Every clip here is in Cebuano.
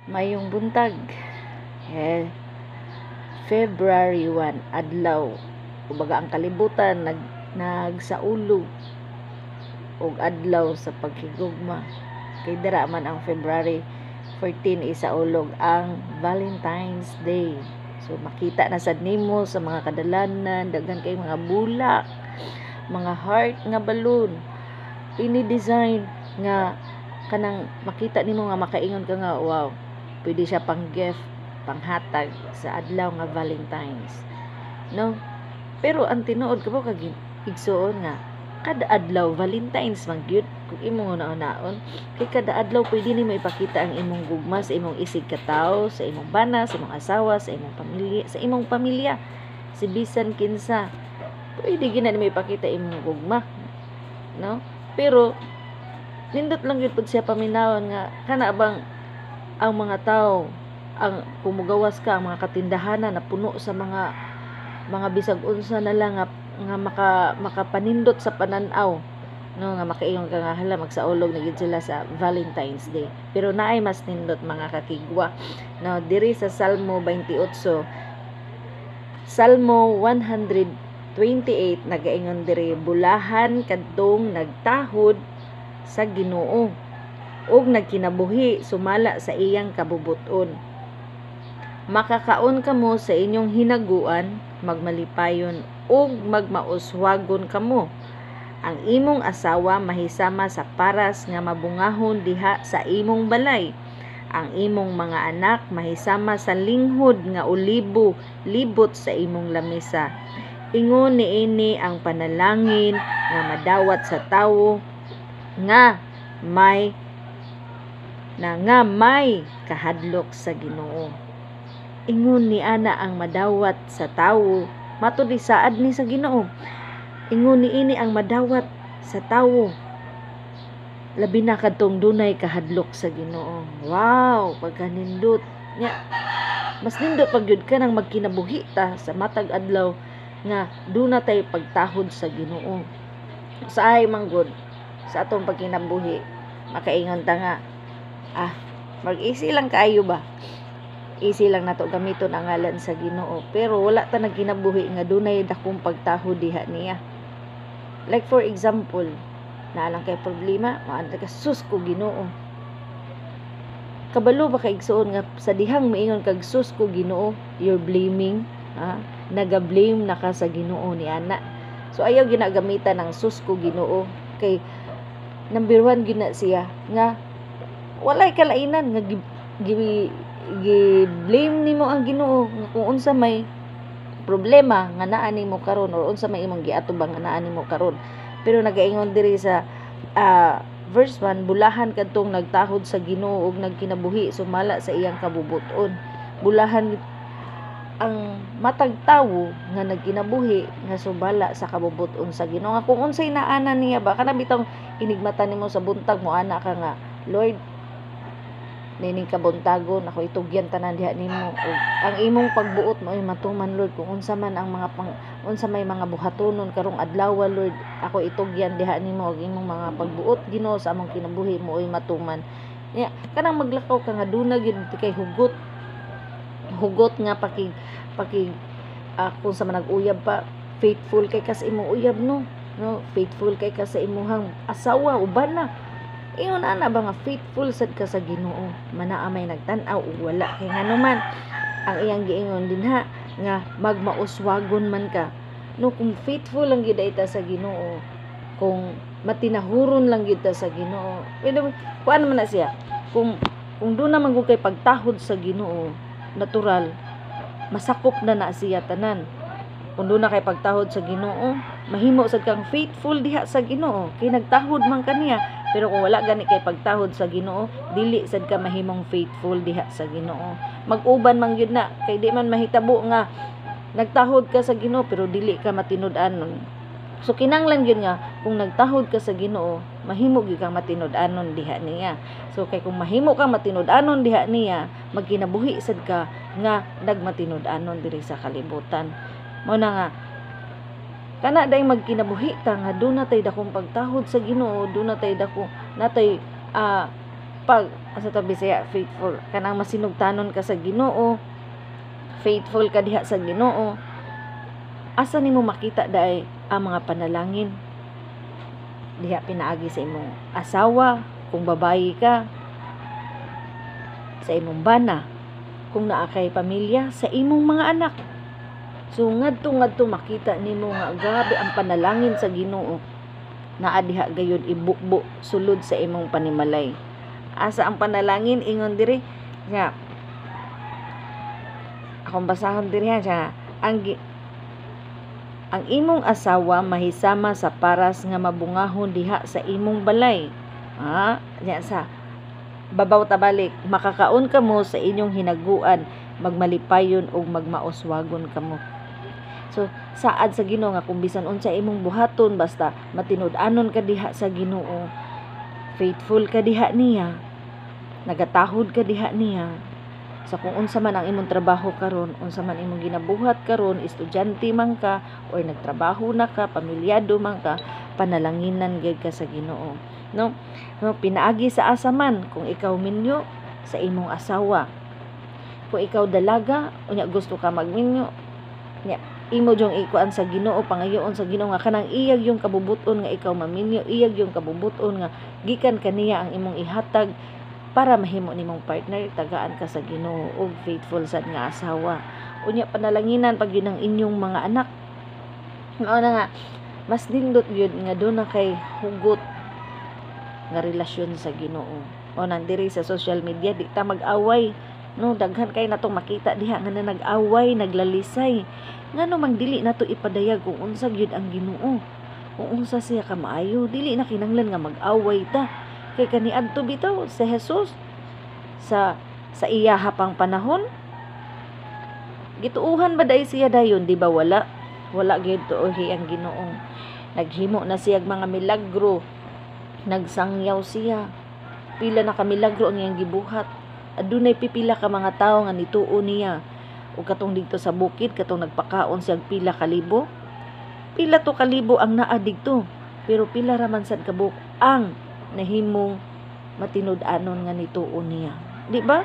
Maayong buntag. Eh, February 1, adlaw. Kumbaga ang kalibutan nagsaulog og adlaw sa paghigugma. Kay dira man ang February 14 isaulog ang Valentine's Day. So makita na sad nimo sa mga kadalanan, daghan kay mga bulak, mga heart nga balloon. Ini design nga kanang makita nimo nga makaingon ka nga, "Wow, pwede siya pang gift, panghatag sa adlaw nga Valentine's," no? Pero ang tinuod ka kag igsuon nga kada adlaw Valentine's man gyud kung imong una-unaon, kay kada adlaw pwede nimo ipakita ang imong gugma sa imong isig katawo, sa imong bana, sa imong asawa, sa imong pamilya, si bisan kinsa pwede gina nimo ipakita imong gugma, no? Pero nindot lang gyud pud siya paminawon nga kana bang ang mga tao, ang kung mugawas ka, ang mga katindahanan na puno sa mga bisag unsa na lang nga makapanindot sa panan-aw, no, nga makaingon ka nga, "Hala, magsaulog na gyud sila sa Valentine's Day." Pero naay mas nindot, mga kakigwa, no? Diri sa Salmo 28, Salmo 128, nagaingon diri, "Bulahan kadtong nagtahod sa Ginoo ug nagkinabuhi sumala sa iyang kabubut-on. Makakaon kamo sa inyong hinaguan, magmalipayon ug magmauswagon kamo. Ang imong asawa mahisama sa paras nga mabungahon diha sa imong balay. Ang imong mga anak mahisama sa linghod nga olibo libot sa imong lamisa. Ingon niini ang panalangin nga madawat sa tawo nga may kahadlok sa Ginoo." Ingon ni ana ang madawat sa tawo, matud saad ni sa Ginoo. Ingon niini ang madawat sa tawo, labi na kadtong dunay kahadlok sa Ginoo. Wow, pagkanindot. Nya, mas nindot pag gyud ka nang magkinabuhi ta sa matag adlaw nga duna tay pagtahod sa Ginoo. Sa ay manggod sa atong pagkinabuhi, makaingon ta nga, ah, mag easy lang kaayo ba? Easy lang nato gamiton ang ngalan sa Ginoo, pero wala ta nagkinabuhi nga dunay dakong pagtahod diha niya. Like for example, naa lang kay problema, maanad ka, "Sus ko Ginoo." Kabalo ba ka, igsuon, nga sa dihang miingon kag "Sus ko Ginoo," you're blaming, ha? Naga-blame na ka sa Ginoo ni ana. So ayaw ginagamitan ng "Sus ko Ginoo" kay number one gina siya nga walay kalainan nga gi blame nimo ang Ginoo nga kung unsa may problema nga naa nimo karon or unsa may imong giatubang nga naa nimo karon. Pero nagaingon diri sa verse 1, bulahan kadtong nagtahod sa Ginoo ug nagkinabuhi sumala sa iyang kabubuton. Bulahan ang matag tawo nga nagkinabuhi nga sumala sa kabubuton sa Ginoo, nga kung unsay naana niya ba, kana bitong inigmata nimo sa buntag mo, ana ka nga, "Lord, nining kabuntagon ako itugyan tanan diha nimo ug ang imong pagbuot mo ay matuman, Lord. Kung unsa man ang mga pang unsa may mga buhatonon karong adlaw, Lord, ako itugyan diha nimo ug imong mga pagbuot, Ginoo, sa among kinabuhi mo ay matuman." Nya kanang maglakaw ka nga duna gyud kay hugot hugot nga pakig pakig kung sa man nag-uyab pa, faithful kay ka sa imong uyab, no? Faithful kay ka sa imuhang asawa, uban na ingon ana ba nga faithful sad ka sa Ginoo, manaa may nagtan-aw ug wala, kay nganuman ang iyang giingon dinha nga magmauswagon man ka, no? Kung faithful lang gyud ta sa Ginoo, kung matinahuron lang gyud ta sa Ginoo, pero kuan man na siya, kung doon naman kay pagtahod sa Ginoo, natural masakop na na siya tanan. Kung doon na kay pagtahod sa Ginoo, mahimo sad kang faithful diha sa Ginoo kay nagtahod man kaniya. Pero kung wala gani kay pagtahod sa Ginoo, dili sad ka mahimong faithful diha sa Ginoo. Mag-uban man gyud na, kay di man mahitabo nga nagtahod ka sa Ginoo pero dili ka matinud-anon. So kinanglan gyud nga kung nagtahod ka sa Ginoo, mahimo gyud kang matinud-anon diha niya. So kay kung mahimo kang matinud-anon diha niya, magkinabuhi sad ka nga nagmatinud-anon diri sa kalibutan. Mao na nga kana day magkinabuhi ta nga duna tay dakong pagtahod sa Ginoo, duna tay dako natay Pag asa to Bisaya, faithful, kanang masinugtanon ka sa Ginoo, faithful ka diha sa Ginoo, asa nimo makita daay ang mga panalangin? Diha pinaagi sa imong asawa kung babayi ka, sa imong bana kung naa kay pamilya, sa imong mga anak. So ngadto ngadto makita nimo nga grabe ang panalangin sa Ginoo, naa diha gayud ibukbo sulod sa imong panimalay. Asa ang panalangin? Ingon diri nga, akong basahon diri ha siya, ang imong asawa mahisama sa paras nga mabungahon diha sa imong balay. Ah, diya sa babaw tabalik, makakaon kamo sa inyong hinaguan, magmalipayon ug magmauswagon kamo. So saad sa Ginoo nga kung bisan unsa imong buhaton, basta matinud-anon ka diha sa Ginoo, faithful ka diha niya, nagatahod ka diha niya, sa kung unsa man ang imong trabaho karon, unsa man imong ginabuhat karon, estudyante man ka or nagtrabaho na ka, pamilyado man ka, panalanginan gyud ka sa Ginoo, no? No, pinaagi sa asa man, kung ikaw minyo, sa imong asawa. Kung ikaw dalaga unya gusto ka magminyo nya, imo jung ikuan sa Ginoo, pangayoon sa Ginoo nga kanang iyag yung kabubuton nga ikaw maminyo, iyag yung kabubuton nga gikan kaniya ang imong ihatag para mahimo nimong partner. Tagaan ka sa Ginoo og faithful sad nga asawa. Unya panalanginan pag yun ang inyong mga anak. Mao na nga mas nindot gyud nga duna kay hugot nga relasyon sa Ginoo. O nandiri sa social media, di ta mag-away, no? Daghan kay natong makita diha nga na nag-away, naglalisay. Ngano mang dili nato ipadayag kung unsa gyud ang Ginoo, kung unsa siya kamaayo? Dili na kinahanglan nga mag-away ta, kay kaniadto bitaw si Jesus sa iyaha pang panahon, gituuhan ba dai siya dayon? Di ba wala? Wala gyud tuohi ang Ginoo. Naghimo na siya mga milagro, nagsangyaw siya, pila na ka milagro ang iyang gibuhat, adunay pipila ka mga tawo nga nituo niya. Ug katong didto sa bukid, katong nagpakaon siya pila ka libo, pila to kalibo ang naa didto, pero pila ra man sad kabuok ang nahimong matinud-anon nga nituo niya, di ba?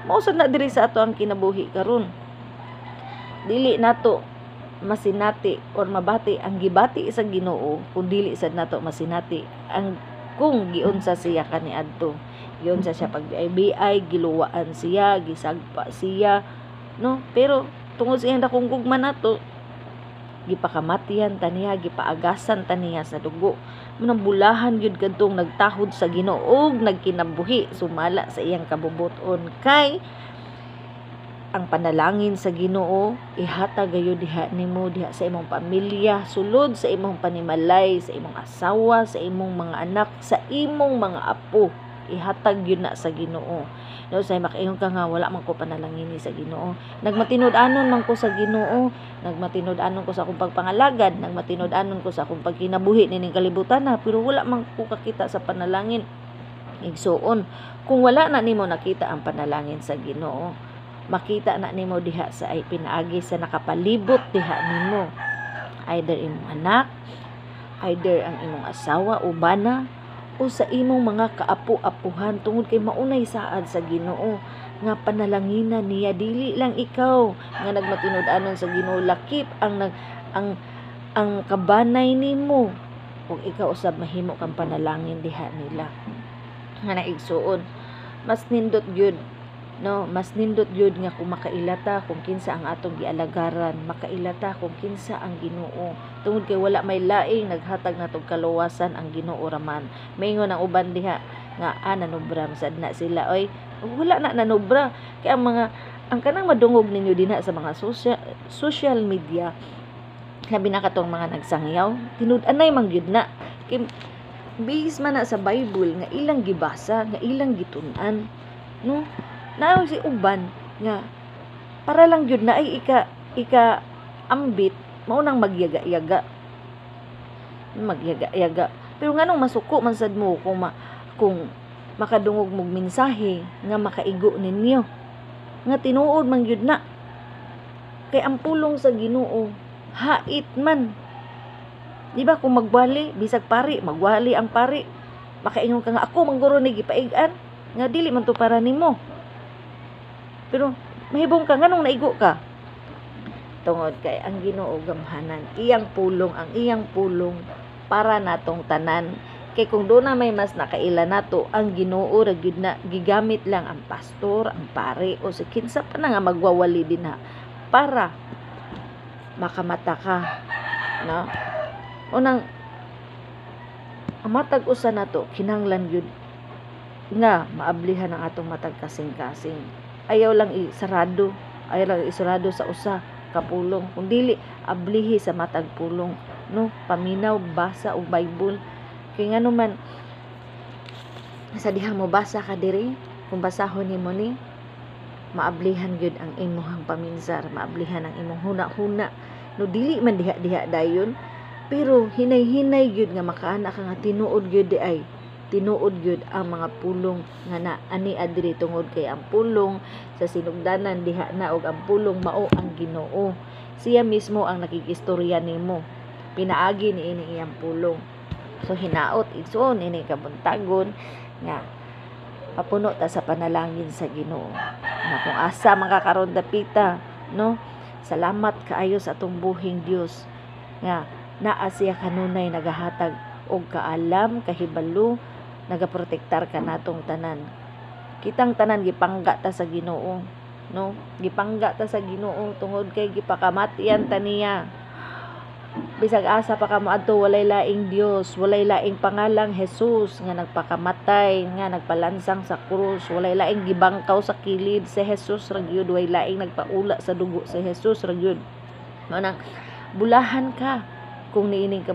Mao sad na diri sa ato ang kinabuhi karon. Dili nato masinati or mabati ang gibati sa Ginoo kung dili sad nato masinati ang kung giunsa siya kaniadto. Giunsa siya pag BI, giluwaan siya, gisagpa siya, no? Pero tungod sa iyang dakong gugma nato, gipakamatyan ta niya, gipaagasan ta niya sa dugo. Munang bulahan gyud kadtong nagtahod sa Ginoo ug nagkinabuhi sumala sa iyang kabubuton, kay ang panalangin sa Ginoo ihatag gayo diha nimo, diha sa imong pamilya, sulod sa imong panimalay, sa imong asawa, sa imong mga anak, sa imong mga apo. Ihatag yun na sa Ginoo, no? Say makaingon ka nga wala man ko panalangini sa Ginoo, nagmatinud-anon man ko sa Ginoo, nagmatinud-anon ko sa akong pagpangalagad, nagmatinud-anon ko sa akong pagkinabuhi nining kalibutan na, pero wala man ko kakita sa panalangin. Igsuon, kung wala na nimo nakita ang panalangin sa Ginoo, makita na nimo diha sa ay pinaagi sa nakapalibot diha nimo, either imong anak, either ang imong asawa o bana, o sa imong mga kaapo-apuhan, tungod kay maunay saad sa Ginoo nga panalanginan niya. Dili lang ikaw nga nagmatinud-anon sa Ginoo, lakip ang nag ang kabanay nimo, ug ikaw usab mahimo kang panalangin diha nila. Nga naigsuon, mas nindot gyud, no? Mas nindot gyud nga kung makailata kung kinsa ang atong gialagaran, makailata kung kinsa ang Ginoo, tungod kay wala may laing naghatag natong kaluwasan, ang Ginoo raman. Maingon ang uban diha nga ah, nanubra sad na sila. Oy, wala na nanubra, kay ang mga ang kanang madungog ninyo dinha sa mga social media, labi na katong mga nagsangyaw, tinud-anay man gyud na, kay base man na sa Bible nga ilang gibasa, nga ilang gitun-an, no? Naa si uban nga para lang gyud na ay ika ika ambit, mao nang magyaga-yaga, magyaga-yaga. Pero nganong masuko man sad mo kung makadungog mog mensahe nga makaigo ninyo nga tinuod man gyud na, kay ang pulong sa Ginoo hait man, di ba? Kung magwali bisag pari, magwali ang pari, makaingon ka nga ako mangguro ni gipaig-an. Nga dili man to para nimo. Pero mahibong ka, nganong naigo ka? Tungod kay ang Ginoo gamhanan, iyang pulong, ang iyang pulong para natong tanan. Kay kung doon na may mas nakaila nato, ang Ginoo ra gyud na gigamit lang ang pastor, ang pare o si kinsa pa na nga magwawali din ha para makamata ka, no? Unang ang matag usa nato kinahanglan gyud nga maablihan ang atong matag kasing-kasing. Ayaw lang isarado, ayaw lang isarado sa usa ka pulong, kung dili ablihi sa matag pulong, no? Paminaw, basa og Bible, kay ngano man sa diha mo basa ka diri, kung basahon nimo ni, maablihan gyud ang imong paminsar, maablihan ang imong huna-huna, no? Dili man diha-diha dayon, pero hinay-hinay gyud nga makaana ka nga tinuod gyud di ay, tinuod gyud ang mga pulong nga na ani adiri, tungod kay ang pulong sa sinugdanan diha na, ug ang pulong mao ang Ginoo. Siya mismo ang nakikistorya nimo pinaagi ni ini iyang pulong. So hinaot, igsoon, ini kabuntagon nga papuno ta sa panalangin sa Ginoo na kung asa man ka karon dapita, no? Salamat kaayo sa atong buhing Dios nga naa siya kanunay nagahatag og kaalam, kahibalo, nagaprotektar kanatong tanan. Kitang tanan gipangga ta sa Ginoo, no? Gipangga ta sa Ginoo tungod kay gipakamatyan ta niya. Bisag asa pa ka moadto, walay laing Dios, walay laing pangalang Jesus nga nagpakamatay, nga nagpalansang sa krus, walay laing gibangkaw sa kilid, si Jesus ra gyud, walay laing nagpaula sa dugo, si Jesus ra gyud. Mao nang bulahan ka kung niining ka